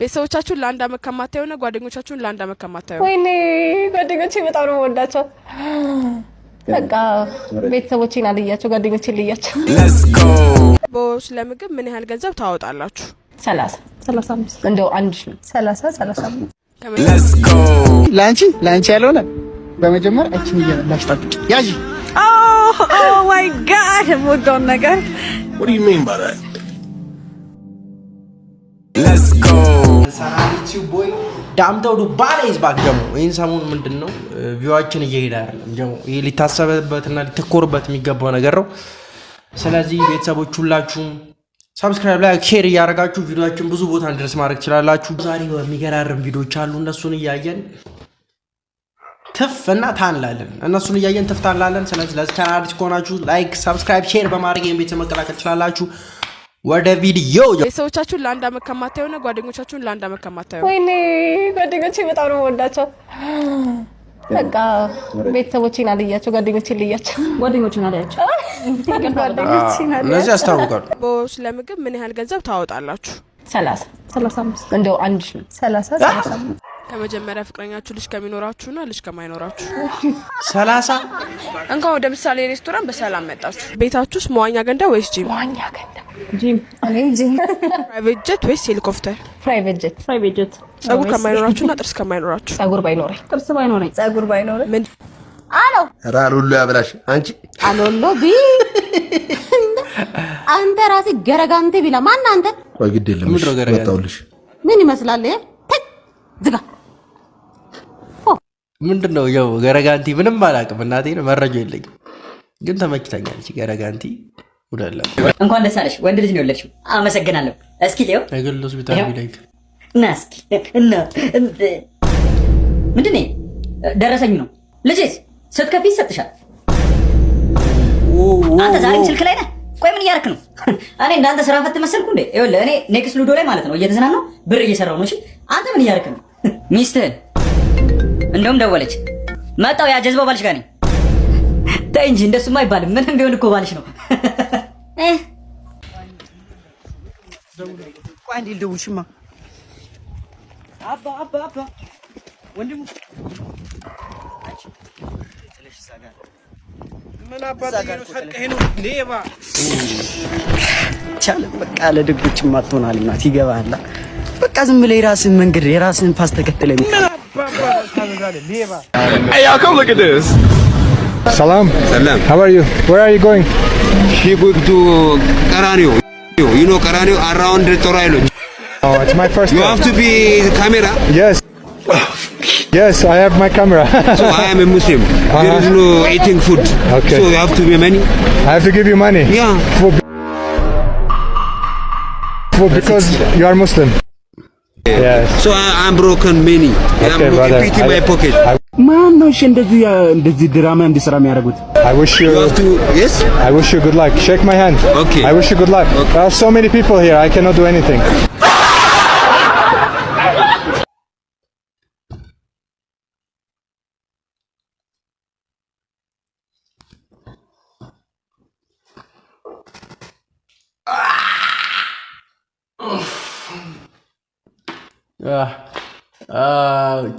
ቤተሰቦቻችሁን ለአንድ አመት ከማታዩና ጓደኞቻችሁን ለአንድ አመት ከማታዩ? ወይኔ፣ ጓደኞቼ በጣም ነው የምወዳቸው። በቃ ቤተሰቦቼን አልያቸው፣ ጓደኞቼን ልያቸው። በወር ውስጥ ለምግብ ምን ያህል ገንዘብ ታወጣላችሁ? 30፣ 35፣ እንደው 1000 ነው። 30፣ 35። ለአንቺ ለአንቺ ያልሆነ በመጀመሪያ እችን እየበላሽ ጠብቂ። ያዢ። Oh my God፣ የምወደውን ነገር። What do you mean by that? ሰራዊቱ boy ዳምጠው ዱባለ is back። ደግሞ ይህን ሰሞን ምንድን ነው view ኣችን እየሄደ አይደለም። ደግሞ ይህ ሊታሰብበትና ሊተኮርበት የሚገባው ነገር ነው። ስለዚህ ቤተሰቦች ሁላችሁም subscribe፣ like፣ share እያደረጋችሁ ቪዲዮችን ብዙ ቦታ እንዲደርስ ማድረግ ትችላላችሁ። ዛሬ የሚገራርም ቪዲዮች አሉ። እነሱን እያየን ትፍ እና ታንላለን። እነሱን እያየን ትፍ ታንላለን። ስለዚህ ለዚህ ቻናል አዲስ ከሆናችሁ like፣ subscribe፣ share በማድረግ ይህን ቤተሰብ መቀላቀል ትችላላችሁ። ወደ ቪዲዮ። ቤተሰቦቻችሁን ለአንድ አመት ከማታዩና ጓደኞቻችሁን ለአንድ አመት ከማታዩ? ወይኔ፣ ጓደኞቼ በጣም ነው የምወዳቸው። በቃ ቤተሰቦቼን አልያቸው፣ ጓደኞቼን ልያቸው። ጓደኞችን አልያቸው። ጓደኞቼን አልያቸው። እነዚህ ያስታውቃሉ። በወር ውስጥ ለምግብ ምን ያህል ገንዘብ ታወጣላችሁ? 30፣ 35። እንደው 1000 ነው። 30፣ 35። ከመጀመሪያ ፍቅረኛችሁ ልጅ ከሚኖራችሁና ልጅ ከማይኖራችሁ? 30። እንኳን ወደ ምሳሌ ሬስቶራንት በሰላም መጣችሁ። ቤታችሁ ውስጥ መዋኛ ገንዳ ወይስ ጂም? መዋኛ ገንዳ። ጂም። እኔም ጂም። Private jet ወይስ ሄሊኮፕተር? Private jet። Private jet። ጸጉር ከማይኖራችሁና ጥርስ ከማይኖራችሁ? ጸጉር ባይኖረኝ። ጥርስ ባይኖረኝ። ጸጉር ባይኖረኝ። ምን? ራሉሉ ያብላሽ አንቺ። አሎሎ ቢ፣ አንተ ራስህ ገረጋንቴ ቢላ ማን አንተ? ቆይ ግድ የለም። ምንድን ነው ገረጋንቲ? መጣሁልሽ። ምን ይመስላል ይሄ? ተይ ዝጋ። ምንድን ነው ያው ገረጋንቲ? ምንም አላውቅም፣ እናቴ መረጃ የለኝም፣ ግን ተመችታኛለች። ገረጋንቲ ውደላ። እንኳን ደስ አለሽ፣ ወንድ ልጅ ነው የወለድሽው። አመሰግናለሁ። እስኪ ሊየው። የግል ሆስፒታል ቢለቅ። እና እስኪ እና ምንድን ነው ደረሰኙ ነው። ልጅስ ስትከፊ ይሰጥሻል። አንተ ዛሬም ስልክ ላይ ነህ። ቆይ ምን እያደረክ ነው? እኔ እንዳንተ ስራ ፈት መሰልኩ እንዴ? ይኸውልህ እኔ ኔክስት ሉዶ ላይ ማለት ነው እየተዝናናሁ ብር እየሰራሁ ነው። እሺ አንተ ምን እያደረክ ነው? ሚስትህን እንደውም ደወለች። መጣው ያ ጀዝባው ባልሽ ጋር ነኝ። ተይ እንጂ እንደሱማ አይባልም። ምንም ቢሆን እኮ ባልሽ ነው። ቆይ አንዴ ልደውልሽማ። አባ አባ አባ ወንድሙ። ምን አባት ነው ሰርቀህ ነው ሌባ። ቻለ በቃ ለደጎች አትሆናል እናት ይገባሃል። በቃ ዝም ብለህ የራስህን መንገድ የራስህን path ተከትለህ። ምን አባባ ታበዛለህ ሌባ። Hey, y'all, come look at this. Salam. Salam. How are you? Where are you going? She going to Karanio. You know Karanio around the Torailo. Oh, it's my first You time. have to be the camera. Yes. Yes, I have my camera. So I am a Muslim. There is no eating food. Okay. So you have to be money. I have to give you money. Yeah. For because you are Muslim. Yes. So I am broken many. I am Okay, brother. empty my pocket. ማን ነው እሺ እንደዚህ እንደዚህ ድራማ እንዲሰራ የሚያደርጉት? I wish you. You have to, yes. I wish you good luck. Shake my hand. Okay. I wish you good luck. There are so many people here. I cannot do anything.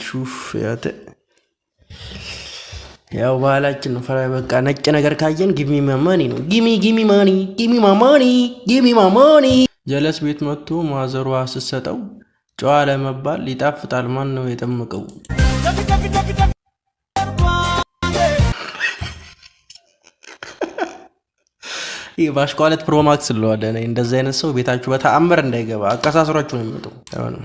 ቹፍ ያተ ያው ባህላችን ነው። ፈራ በቃ ነጭ ነገር ካየን "Give me money" ነው። "Gimme, gimme money, gimme my money, gimme my money።" ጀለስ ቤት መጥቶ ማዘሯ ስትሰጠው ጨዋ ለመባል ይጣፍጣል። ማን ነው የጠመቀው? ይህ ባሽቋለት Pro Max ስለዋለ እንደዚህ አይነት ሰው ቤታችሁ በተአምር እንዳይገባ አቀሳስሯችሁ ነው የሚመጣው። አይሆንም።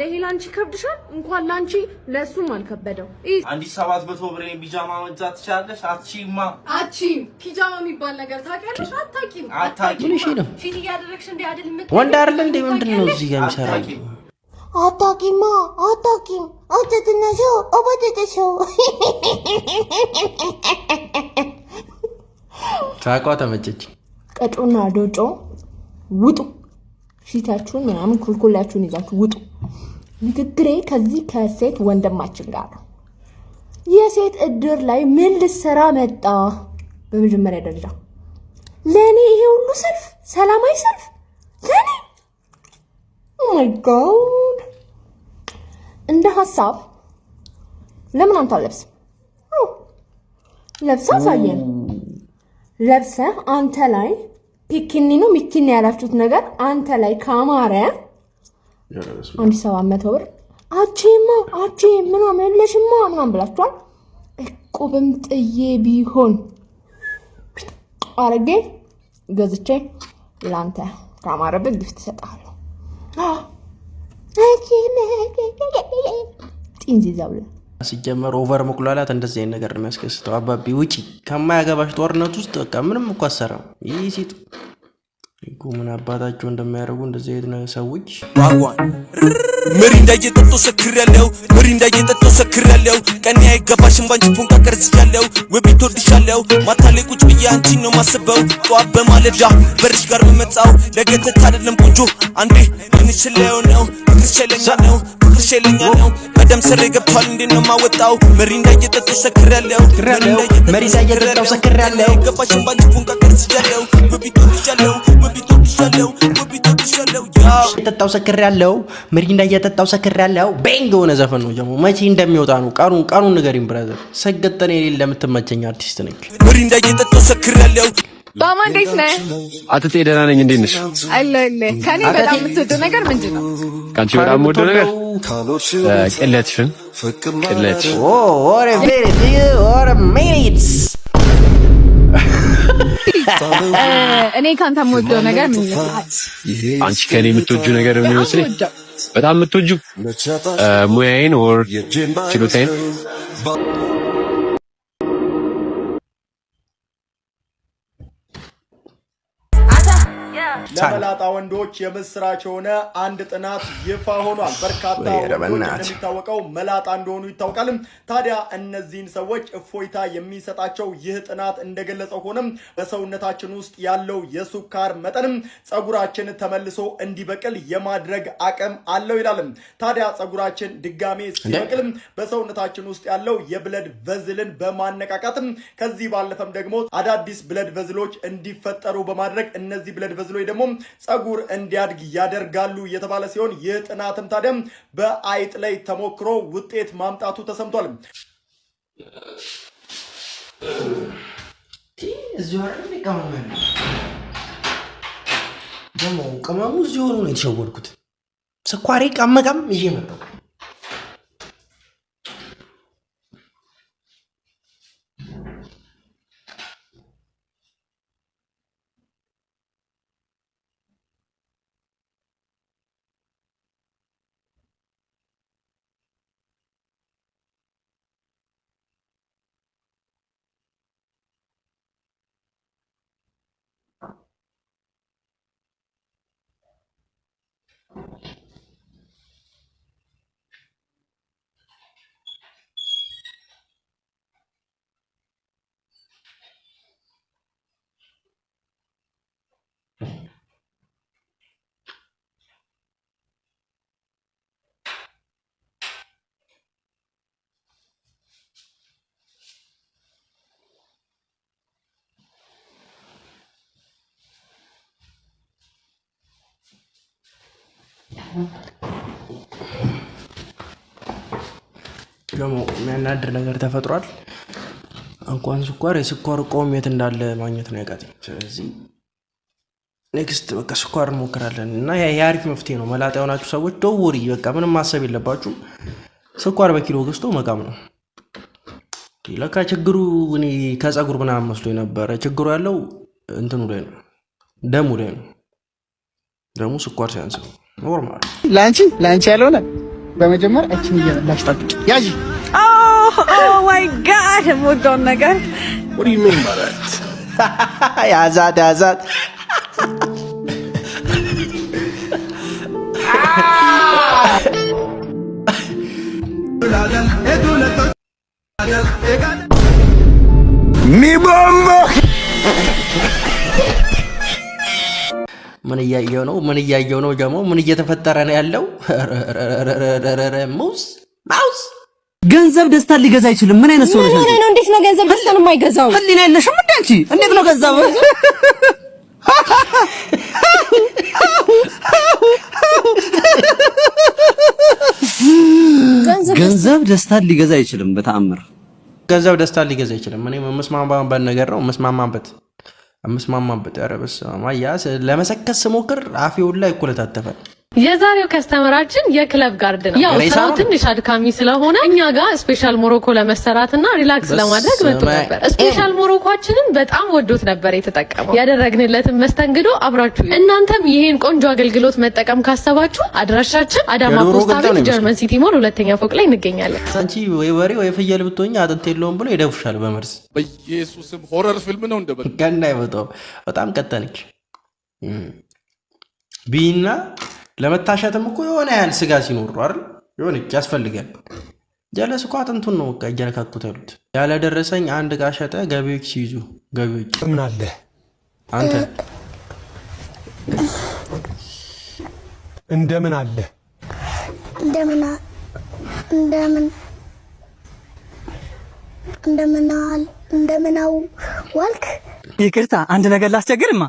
ይሄ ላንቺ ከብድሻል። እንኳን ላንቺ ለእሱም አልከበደው። አንዲት 700 ብር ቢጃማ መግዛት ትችላለሽ? አትችይማ። አቺም ፒጃማ የሚባል ነገር ታውቂያለሽ? አታውቂም። አታውቂም። ምን እሺ ነው ፊት እያደረግሽ እንዲህ አይደል የምት ወንድ አይደለ እንዴ? ምንድን ነው እዚህ ጋር የሚሰራው? አታውቂማ፣ አታውቂም። አውጥትነሽው ኦበትትሽው። ሳቋ ተመቸች። ቀጮና ዶጮ ውጡ። ፊታችሁን ምናምን ኩልኩላችሁን ይዛችሁ ውጡ። ንግግሬ ከዚህ ከሴት ወንድማችን ጋር ነው። የሴት እድር ላይ ምን ልሰራ መጣ? በመጀመሪያ ደረጃ ለእኔ ይሄ ሁሉ ሰልፍ፣ ሰላማዊ ሰልፍ ለእኔ My God፣ እንደ ሀሳብ ለምን አንተ አለብስም? ለብሰህ አሳየን። ለብሰህ አንተ ላይ bikini ነው ሚኪኒ ያላችሁት ነገር አንተ ላይ ካማረ 1700 ብር አቼማ አቼ ምናምን የለሽማ ምናምን ብላችኋል። እቁብም ጥዬ ቢሆን አረጌ ገዝቼ ለአንተ ካማረብህ gift እሰጥሃለሁ። ጢንዚዛ ብለህ ሲጀመር over መቁላላት እንደዚህ አይነት ነገር ነው የሚያስከስተው። አባቢ ውጪ ከማያገባሽ ጦርነት ውስጥ በቃ ምንም እኮ አሰራም። ይህ ሴት እኮ ምን አባታቸው እንደሚያደርጉ እንደዚህ አይነት ሰዎች። ሚሪንዳ እየጠጣሁ ሰክሬያለሁ፣ ሚሪንዳ እየጠጣሁ ሰክሬያለሁ። ቀኔ አይገባሽም ባንቺ ፎንቃ ቀርዝቻለሁ። ውቢት ወድሻለሁ፣ ማታ ላይ ቁጭ ብዬ አንቺን ነው ማስበው። ጠዋት በማለዳ በርሽ ጋር በመጣው ለገተት አይደለም ቆንጆ አንዴ ምንችለው ነው። ፍቅርሽ ኃይለኛ ነው፣ ፍቅርሽ ኃይለኛ ነው። በደም ስሬ ገብቷል፣ እንዴት ነው ማወጣው? ሚሪንዳ እየጠጣሁ ሰክሬያለሁ፣ ሚሪንዳ እየጠጣሁ ሰክሬያለሁ። አይገባሽም ባንቺ ፎንቃ ቀርዝቻለሁ። ውቢት ወድሻለሁ፣ ውቢት ወድሻለሁ፣ ውቢት ወድሻለሁ ያው እየጠጣው ሰክሬያለሁ፣ ሚሪንዳ እየጠጣው ሰክሬያለሁ። Bang የሆነ ዘፈን ነው። ደግሞ መቼ እንደሚወጣ ነው። ቀኑን ቀኑን ንገሪኝ brother። ሰገጠኔ የሌለ የምትመቸኝ አርቲስት ነች። ሚሪንዳ እየጠጣሁ ሰክሬያለሁ። ባማ እንዴት ነህ? አትጤ ደህና ነኝ። እንዴት ነሽ? አለሁልህ። ከኔ በጣም የምትወደው ነገር ምንድን ነው? ከአንቺ በጣም የምወደው ነገር ቅለትሽን፣ ቅለትሽ። Wait a minute, wait a minute። እኔ ከአንተ የምወደው ነገር ምን ይመስልሃል? አንቺ ከኔ የምትወጂው ነገር ምን ይመስለኝ? በጣም የምትወጂው ሙያዬን or ችሎታዬን። ለመላጣ ወንዶች የምስራች የሆነ አንድ ጥናት ይፋ ሆኗል። በርካታ ወንዶች እንደሚታወቀው መላጣ እንደሆኑ ይታወቃል። ታዲያ እነዚህን ሰዎች እፎይታ የሚሰጣቸው ይህ ጥናት እንደገለጸው ከሆነም በሰውነታችን ውስጥ ያለው የስኳር መጠንም ጸጉራችን ተመልሶ እንዲበቅል የማድረግ አቅም አለው ይላል። ታዲያ ጸጉራችን ድጋሜ ሲበቅልም በሰውነታችን ውስጥ ያለው የ blood vessel ን በማነቃቃትም ከዚህ ባለፈም ደግሞ አዳዲስ blood vessel ኦች እንዲፈጠሩ በማድረግ እነዚህ blood vessel ኦች ደግሞ ጸጉር እንዲያድግ ያደርጋሉ የተባለ ሲሆን ይህ ጥናትም ታዲያም በአይጥ ላይ ተሞክሮ ውጤት ማምጣቱ ተሰምቷል። እዚሁ አይደል ቅመሙ ያለው? ደግሞ ቅመሙ እዚሁ ሆኖ ነው የተሸወድኩት። ስኳሬ ቀመቀም ይዤ መጣሁ። ደግሞ የሚያናድር ነገር ተፈጥሯል። እንኳን ስኳር የስኳር ቆም የት እንዳለ ማግኘት ነው ያቃተኝ። ስለዚህ next በቃ ስኳር እንሞክራለን እና የአሪፍ መፍትሄ ነው። መላጣ የሆናችሁ ሰዎች don't worry፣ በቃ ምንም ማሰብ የለባችሁም። ስኳር በኪሎ ገዝቶ መቃም ነው። ለካ ችግሩ እኔ ከፀጉር ምናምን መስሎ ነበረ። ችግሩ ያለው እንትኑ ላይ ነው፣ ደሙ ላይ ነው። ደሙ ስኳር ሲያንስ ነው normal። ለአንቺ ለአንቺ ያልሆነ በመጀመሪያ እችን እየበላሽ ጠብቂ። ያዢ። Oh my God፣ የምወደውን ነገር። ያዛት ያዛት። ሚቦምቦ ምን እያየው ነው? ምን እያየው ነው? ደግሞ ምን እየተፈጠረ ነው ያለው? ሙዝ ማውዝ። ገንዘብ ደስታን ሊገዛ አይችልም። ምን አይነት ሰው ነሽ? ምን ሆነህ ነው? እንዴት ነው ገንዘብ ደስታን የማይገዛው? ህሊና የለሽም እንዴ አንቺ? እንዴት ነው ገንዘብ ገንዘብ ደስታን ሊገዛ አይችልም በተአምር። ገንዘብ ደስታን ሊገዛ አይችልም። እኔ የምስማማበት ነገር ነው፣ የምስማማበት። ኧረ በስመ አብ፣ ያ ለመሰከስ ስሞክር አፌ ሁላ ይኮለታተፋል። የዛሬው customer ኣችን የክለብ guard ነው። ያው ሬሳ ስራው ነው? ትንሽ አድካሚ ስለሆነ እኛ ጋር special ሞሮኮ ለመሰራትና relax ለማድረግ መጥቶ በስመ ነበር። Special ሞሮኮአችንን በጣም ወዶት ነበር የተጠቀመው። ያደረግንለትን መስተንግዶ አብራችሁ እዩ። እናንተም ይሄን ቆንጆ አገልግሎት መጠቀም ካሰባችሁ አድራሻችን አዳማ የዶሮ ፖስታ ግልጠው ነው ቤት የሚመስለው። ጀርመን ሲቲ ሞል ሁለተኛ ፎቅ ላይ እንገኛለን። አንቺ ወይ በሬ ወይ ፍየል ብትሆኝ አጥንት የለውም ብሎ ይደፉሻል በመርዝ። በኢየሱስም horror ፊልም ነው እንደበል። ገና አይወጣውም። በጣም ቀጠነች ቢና ለመታሸትም እኮ የሆነ ያህል ስጋ ሲኖሩ አይደል የሆነ ያስፈልጋል። ጀለስ እኮ አጥንቱን ነው በቃ እየነካኩት ያሉት። ያለደረሰኝ አንድ ዕቃ ሸጠ፣ ገቢዎች ሲይዙ ገቢዎች ምን አለ አንተ እንደምን አለ እንደምን እንደምን እንደምን እንደምን ዋልክ? ይቅርታ አንድ ነገር ላስቸግርማ።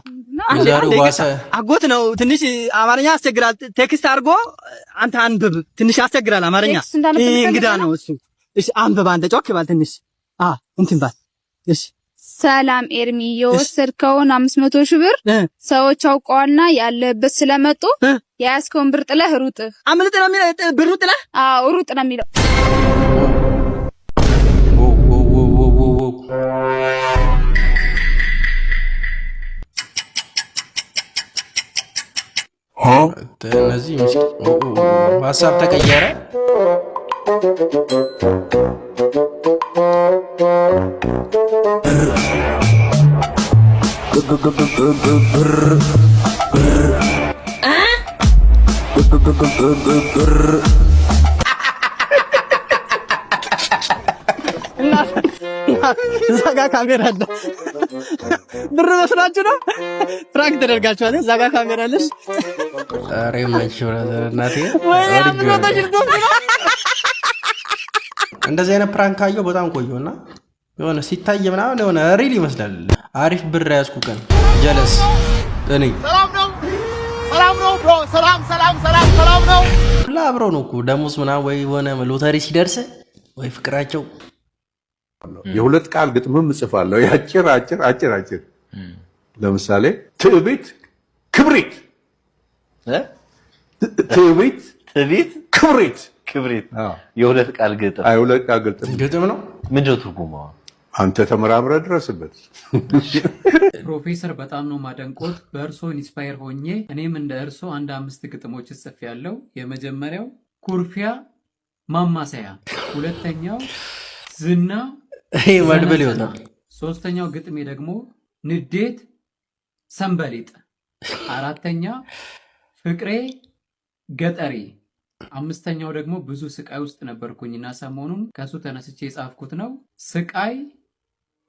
አንድ የዛሬው አንድ ይቅርታ። ባሰ። አጎት ነው፣ ትንሽ አማርኛ ያስቸግራል። Text አድርጎ አንተ አንብብ። ትንሽ ያስቸግራል አማርኛ። Text እንዳነብ ይሄ ትፈልጋለህ? እንግዳ ነው እሱ። እሺ አንብብ አንተ፣ ጮክ ባል ትንሽ እንትን ባል። እሺ። ሰላም ኤርሚ፣ የወሰድከውን 500,000 ብር ሰዎች አውቀዋልና ያለበት ስለመጡ የያዝከውን ብር ጥለህ ሩጥ። አምልጥ ነው የሚለው፣ ብሩ ጥለህ? አዎ፣ ሩጥ ነው የሚለው። ዎ ዎ ዎ ዎ ዎ ዎ። እነዚህ ምስኪን ሀሳብ ተቀየረ። ብር ብር። እና እዛ ጋ ካሜራ አለ። ብር መስሏችሁ ነው? Prank ተደርጋችኋል። እዛ ጋ ካሜራ አለሽ። ኧረ ይመችሽ brother፣ እናቴ። ወይኔ፣ 500,000 ብር ነው። እንደዚህ አይነት prank ካየሁ በጣም ቆየሁ እና የሆነ ሲታይ ምናምን የሆነ real ይመስላል። አሪፍ ብር ያዝኩ ቀን ጀለስ እኔ ሰላም ነው፣ ሰላም ነው bro፣ ሰላም ሰላም ሰላም ሰላም ነው። ሁላ አብረው ነው እኮ ደሞዝ ምናምን ወይ የሆነ ሎተሪ ሲደርስ ወይ ፍቅራቸው። የሁለት ቃል ግጥምም እጽፋለሁ። የአጭር አጭር አጭር አጭር፣ ለምሳሌ ትዕቢት ክብሪት፣ ትዕቢት ትዕቢት ክብሪት። ክብሪት የሁለት ቃል ግጥም። አይ፣ ሁለት ቃል ግጥም። ግጥም ነው። ምንድን ነው ትርጉሙ? አንተ ተመራምረህ ድረስበት። ፕሮፌሰር፣ በጣም ነው ማደንቆት። በእርሶ inspire ሆኜ እኔም እንደ እርሶ አንድ አምስት ግጥሞች ጽፌያለሁ። የመጀመሪያው ኩርፊያ ማማሰያ፣ ሁለተኛው ዝና ይሄ መድብል ዘነዘና፣ ይወጣል። ሶስተኛው ግጥሜ ደግሞ ንዴት ሰንበሌጥ፣ አራተኛ ፍቅሬ ገጠሬ፣ አምስተኛው ደግሞ ብዙ ስቃይ ውስጥ ነበርኩኝና ሰሞኑን ከሱ ተነስቼ የጻፍኩት ነው፣ ስቃይ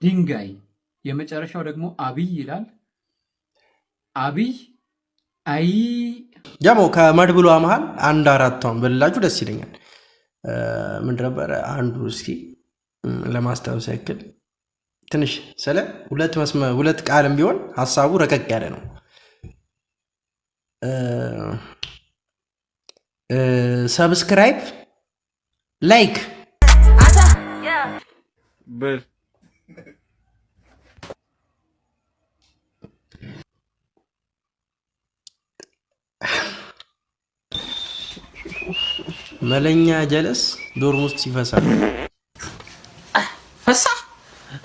ድንጋይ። የመጨረሻው ደግሞ አብይ ይላል። አብይ አይ ደግሞ ከመድብሏ መሀል አንድ አራቷን ብልላችሁ ደስ ይለኛል። ምንድን ነበረ አንዱ? እስኪ ለማስታወስ ያክል ትንሽ ስለ ሁለት መስመር ሁለት ቃልም ቢሆን ሀሳቡ ረቀቅ ያለ ነው። Subscribe፣ like። ብል። መለኛ ጀለስ dorm ውስጥ ይፈሳል። ፈሳ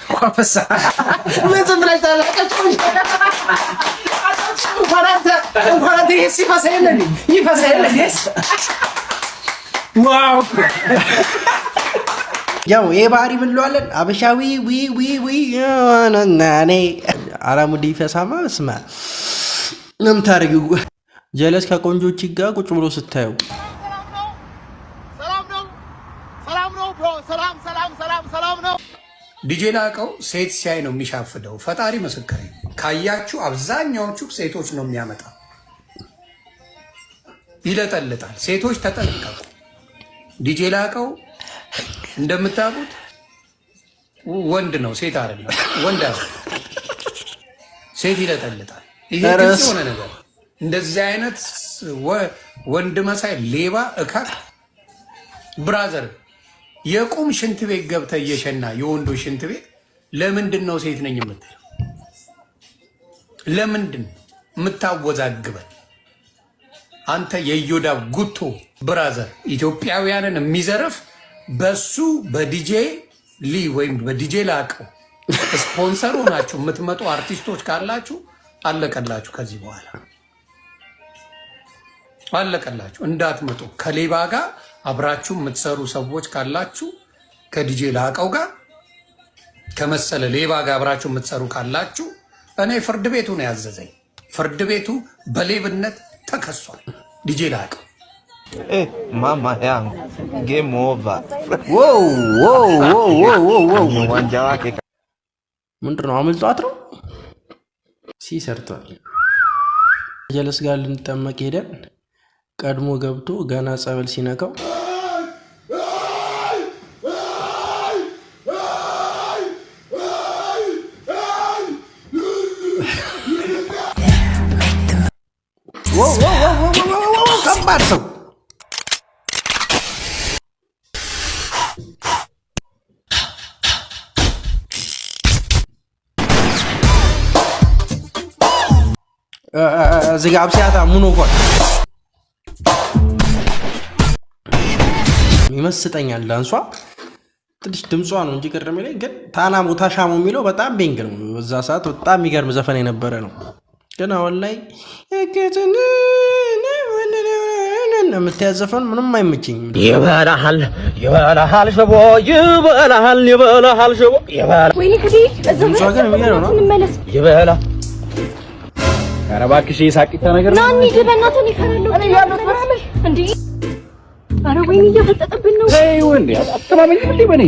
እንኳን ፈሳ፣ ምን ዝም ብለሽ ታላቀች? እንኳን አንተ ይሄ ሲፈሳ የለ እንዴ? ይፈሳ የለ እንዴ? Wow! ያው ይሄ ባህሪ ምን እንለዋለን? አበሻዊ ዊ ዊ ዊ ናኔ አላሙዲ ፈሳማ ስማ ነው የምታደርጊው። ጀለስ ከቆንጆች ጋር ቁጭ ብሎ ስታየው። ሰላም ነው bro፣ ሰላም ሰላም ሰላም ሰላም ነው። ዲጄ ላቀው ሴት ሲያይ ነው የሚሻፍደው። ፈጣሪ ምስክሬ። ካያችሁ አብዛኛዎቹ ሴቶች ነው የሚያመጣ፣ ይለጠልጣል። ሴቶች ተጠንቀቁ። ዲጄ ላቀው እንደምታውቁት ወንድ ነው፣ ሴት አይደለም። ወንድ አይደለም፣ ሴት ይለጠልጣል። ይሄ ግልጽ የሆነ ነገር። እንደዚህ አይነት ወንድ መሳይ ሌባ እካክ brother። የቁም ሽንት ቤት ገብተህ እየሸና የወንዶች ሽንት ቤት ለምንድን ነው ሴት ነኝ የምትለው? ለምንድን ነው የምታወዛግበን? አንተ የዮዳብ ጉቶ brother፣ ኢትዮጵያውያንን የሚዘርፍ በሱ በዲጄ ሊ ወይም በዲጄ ላቀው ስፖንሰር ሆናችሁ የምትመጡ አርቲስቶች ካላችሁ አለቀላችሁ። ከዚህ በኋላ አለቀላችሁ፣ እንዳትመጡ። ከሌባ ጋር አብራችሁ የምትሰሩ ሰዎች ካላችሁ፣ ከዲጄ ላቀው ጋር ከመሰለ ሌባ ጋር አብራችሁ የምትሰሩ ካላችሁ፣ እኔ ፍርድ ቤቱ ነው ያዘዘኝ። ፍርድ ቤቱ በሌብነት ተከሷል። ዲጄ ላቀው። Mama yangu game over. Uwanja wake. ምንድን ነው አመልጧት ነው ሲሰርቷል። ጀለስ ጋር ልንጠመቅ ሄደን ቀድሞ ገብቶ ገና ጸበል ሲነካው ከባድ ሰው። እዚህ ጋ አብሲያታ ሙኖ እንኳን ይመስጠኛል። ዳንሷ ትንሽ ድምጿ ነው እንጂ ቅርም ላይ ግን ታናሞ ታሻሞ የሚለው በጣም ቤንግ ነው። በዛ ሰዓት በጣም የሚገርም ዘፈን የነበረ ነው። ግን አሁን ላይ የምትያዝ ዘፈን ምንም አይመቸኝም። ይበላሃል ይበላሃል ሽቦ ይበላሃል ይበላሃል ሽቦ ወይኔ ጉዴ! ድምጿ ግን የሚገርም ነው። እንመለስ። ይበላ። ኧረ እባክሽ የሳቂታ ነገር ና እንሂድ፣ በእናትህ እኔ እፈራለሁ። እንዴ! ኧረ ወይኔ እየፈጠጠብን ነው። ተይው እንዴ፣ አትተማመኝም እንዴ በእኔ?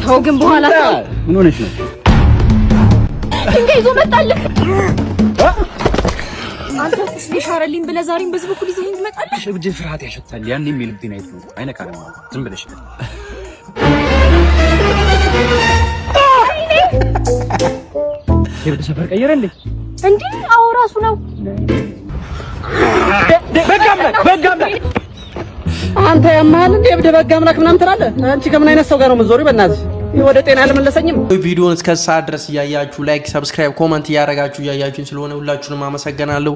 ተው ግን በኋላ ተው። ምን ሆነሽ ነው? ድንጋይ ይዞ መጣልህ። አንተ ሻረልኝ ብለህ ዛሬም በዚህ በኩል ይዘኸኝ ትመጣለህ? እብድ ፍርሃት ያሸታል። ያን የልቤን አይቶ አይነካንም። ዝም ብለሽ የብድ ሰፈር ቀየረ እንዴ? እንዴ? አዎ ራሱ ነው። በግ አምላክ በግ አምላክ አንተ ያመሃል እንዴ? እብድ በግ አምላክ ምናምን ትላለህ። አንቺ ከምን አይነት ሰው ጋር ነው የምትዞሪው? በእናትሽ ይህ ወደ ጤና አልመለሰኝም። ቪዲዮን እስከ ሰዓት ድረስ እያያችሁ like፣ subscribe፣ comment እያደረጋችሁ እያያችሁኝ ስለሆነ ሁላችሁንም አመሰግናለሁ።